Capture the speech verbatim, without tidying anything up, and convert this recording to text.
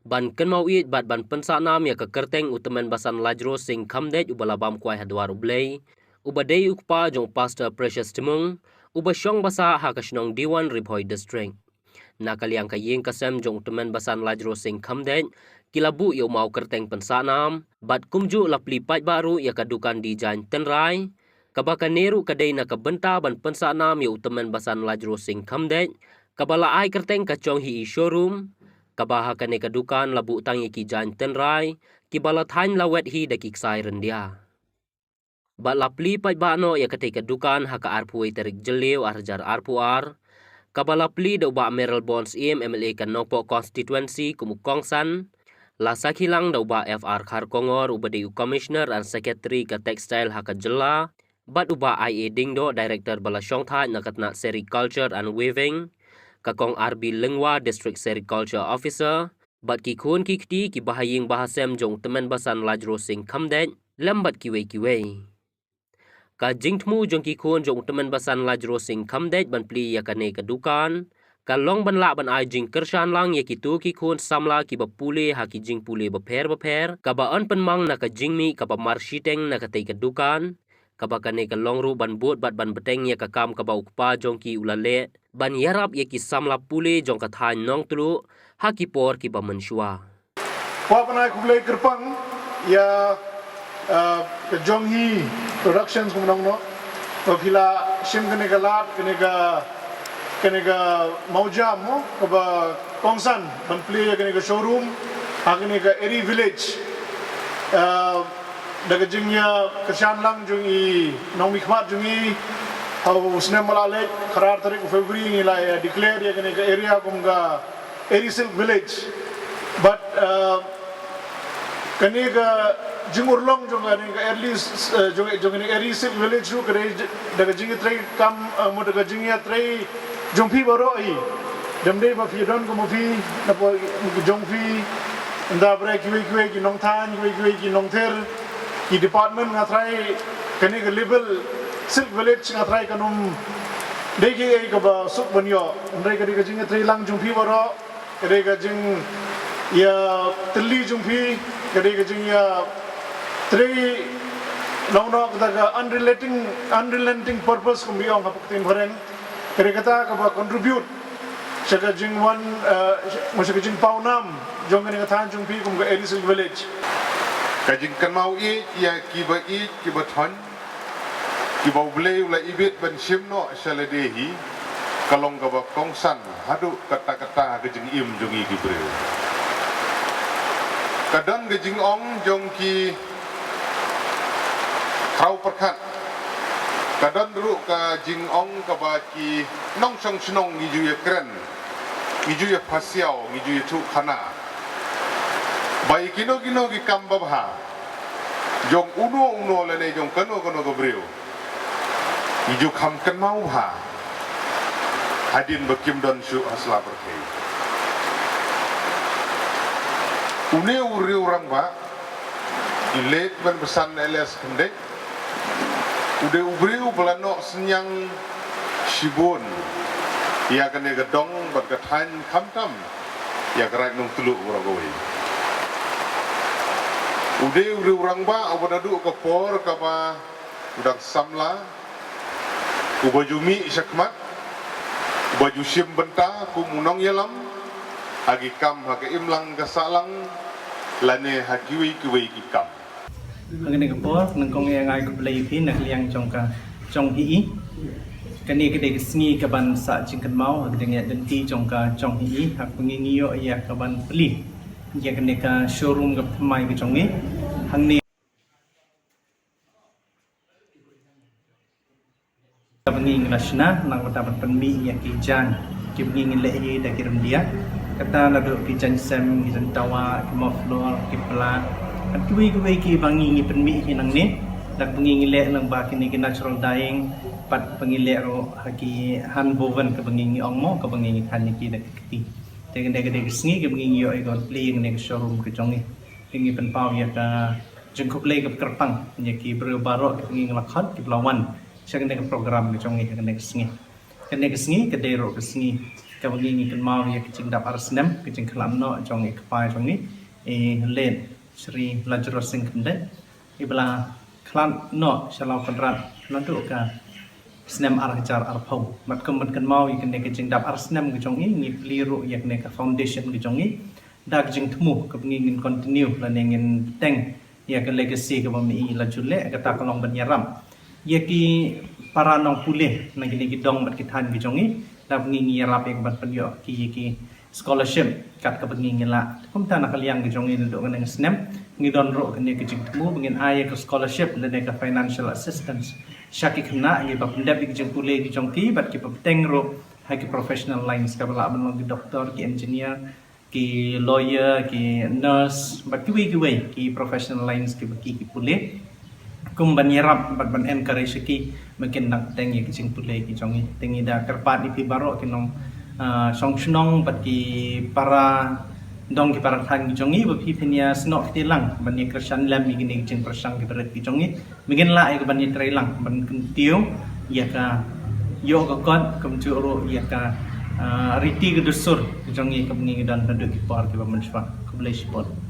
ban kynmaw ïeit bad ban pynsahnam ïa ka kyrteng u Tymmen Basan Lajrosing Khamdeit uba la bam kwai ha dwar U Blei, uba dei u kpa jong u Pastor Precious Tymung, uba shong basa ha ka shnong Diwan, Ri Bhoi District. Na ka liang ka ïing ka sem jong u Tymmen Basan Lajrosing Khamdeit, ki la buh ïa u maw kyrteng pynsahnam, bad kumjuh la plie paidbah ruh ïa ka dukan design tynrai, kaba kane ruh ka dei na ka bynta ban pynsahnam ïa u Tymmen Basan Lajrosing Khamdeit, kaba la ai kyrteng ka Chonghi Showroom, kaba ha kane ka dukan la buh tang ïa ki jaiñ tynrai, kiba la thaiñ lawet hi da ki ksai ryndia. Bad la plie paidbah noh ïa katei ka dukan ha ka arphew wei tarik Jylliew ar hajar arphew ar, kaba la plie da u Bah Mayralborn Syiem, M L A ka Nongpoh Constituency, kum u kongsan, la sakhi lang da u Bah F R Kharkongor, uba dei u Commissioner and Secretary ka Textile ha ka jylla, bad u Bah I A Diengdoh, Director ba la shongthait na ka tnat Sericulture and Weaving, ka Kong R B Lyngwa, District Sericulture Officer, bad ki khun ki kti, ki bahaïing bahasem jong u Tymmen Basan Lajrosing Khamdeit, lem bad kiwei kiwei. Ka jingthmu jong ki khun jong u Tymmen Basan Lajrosing Khamdeit ban plie ïa kane ka dukan, ka long ban lah ban ai jingkyrshan lang ïa kito ki khun samla kiba pule ha ki jingpule bapher bapher, kaba yn pynmang na ka jingmih kaba marshiteng na katei ka dukan, kaba kane ka long ruh ban bud bad ban bteng ïa ka kam kaba u kpa jong ki u la leh, ban ïarap ïa ki samla pule jong ka thaiñ Nongtluh, ha ki por kiba mynshuwa. Kwah ban ai khublei kyrpang ïa, eh, ka Jonghi Productions kumno kumno. Ba phi la shim kane ka lad, kane ka, kane ka mawjam mo, kaba kongsan ban plie ïa kane ka showroom ha kane ka Eri Village. Eh, da ka jingïakyrshan lang jong i nongmihkhmat jong i, ha u snem ba la leit, khatar tarik u February ngi la ïa declare ïa kane ka area kum ka Eri Silk Village. But, uh, kane ka jingurlong jong kane ka Eri, uh, jong, jong kane Eri Silk Village ruh ka dei da ka jingïatrei kam, uh, mo da ka jingïatrei jong phi baroh hi. Dem dei ba phi don kum phi, na pdeng jong phi, ynda bret kiwei kiwei ki nongthaiñ, kiwei kiwei ki nongther, ki department nga trai kane ka label Silk Village nga trai kan ym dei kaei kaba suk ban ïoh. Hynrei ka dei ka jingïatrei lang jong phi baroh, ka dei ka jingïatylli jong phi, ka dei ka jingïatrei, no, no, kata ka unrelenting, unrelenting purpose kumba ong ha ka ktien phareng. Ka dei kata kaba contribute sha ka jingwan, eh, sha ka jingpawnam jong kane ka thaiñ jong phi kum ka Eri Silk Village. Ka jingkynmaw ïeit ïa kiba ïeit kiba thoiñ, kiba U Blei u la ibit ban shim noh sha lade hi, ka long kaba kongsan haduh katta katta ka jingim jong ngi ki briew. Ka don ka jingong jong ki khraw pyrkhat. Ka don ruh ka jingong kaba ki nongshong shnong ngi ju ïakren, ngi ju ïaphasiaw, ngi ju ïathuh khana. Ba ïa kino kino ki kam babha jong uno uno lane jong kano kano ka briew, ngi ju kham kynmaw bha hadien ba kim don shuh ha sla pyrthei. Une u riewrangbah, i late Tymmen Basan Elias Khamdeit, u dei u briew ba la noh synñiang shibun ïa kane ka dong bad ka thaiñ, khamtam ïa ka Raid Nongtluh baroh kawei. U dei u riewrangbah uba naduh ka por kaba u dang samla, uba ju mih shakhmat, uba ju shim bynta kum u nongïalam ha ki kam ha ka imlang ka sahlang lane ha kiwei kiwei ki kam. Ha kane ka por, nyngkong ïa nga ai khublei ïa phi na ka liang jong ka Jonghi. Kane ka dei ka sngi kaban sah jingkynmaw ha ka jingïaid lynti jong ka Jonghi, ha kaba ngi ïoh ïa kaban plie ïa kane ka showroom kaba thymmai ka jong ngi. Hangne kaba ngi ngi la shna, nang kata ban pynmih ïa ki jaiñ kiba ngi ngi leh hi da ki ryndia. Kata naduh ki jaiñ sem, ki jaiñ tawah, ki muffler, ki pla, bad kiwei kiwei kiba ngi ngi pynmih hi nangne. Da kaba ngi ngi leh lyngba kine ki natural dyeing, bad ba ngi leh ruh ha ki hand woven kaba ngi ngi ong mo, kaba ngi ngi thaiñ ïa ki da ki kti. Te kane ka dei ka sngi kaba ngi ngi ïoh ïa kaban plie ïa kane ka showroom ka jong ngi. Te ngi pynpaw ïa ka jingkhublei kaba kyrpang ïa ki briew baroh kiba ngi ngi la khot kiba la wan sha kane ka program ka jong ngi ha kane ka sngi. Kane ka sngi ka dei ruh ka sngi kaba ngi ngi kynmaw ïa ka jingdap ar snem ka jingkhlad noh jong i kpa jong ngi, i late Shri Lajrut Singh Khymdeit, iba la khlad noh sha Lawkynrad naduh ka snem ar hajar arphew. Bad kum ban kynmaw ïa kane ka jingdap ar snem ka jong i, ngi plie ruh ïa kane ka foundation ka jong i da ka jingthmu kaba ngi ngin continue lane ngin teng ïa ka legacy kaba ma i la ju leh. Kata ka long ban ïarap ïa ki para nongpule na kine ki dong bad ki thaiñ ki jong i, da ba ngi ngi ïarap ïa ka ban pynïoh ki ïa ki scholarship kat kaba ngi ngi lah. Kumta na ka liang ki jong i naduh kane ka snem ngi don ruh kane ka jingthmu ba ngin ai ïa ka scholarship lane ka financial assistance sha ki khynnah ngi ba pyndep ïa ki jingpule ki jong ki bad ki ba bteng ruh ha ki professional lines, kaba lah ban long ki doctor, ki engineer, ki lawyer, ki nurse, bad kiwei kiwei ki professional lines kiba ki ki pule. Kum ban ïarap bad ban encourage ïa ki ba kin nang teng ïa ki jingpule ki jong i. Te ngi da kyrpad ïa phi baroh ki nong, ah, shong shnong bad ki para dong ki para thaiñ ki jong i ba phi phin ïa snoh kti lang ban ïa kyrshan lem ïa kine ki jingpyrshang ki barit ki jong i. Ba ngin lah ïa ka ban ïatrei lang ban kyntiew ïa ka ïoh ka kot kumjuh ruh ïa ka, ah, riti ka dustur ka jong i kaba ngi ngi don naduh ki por kiba mynshuwa. Khublei shibun.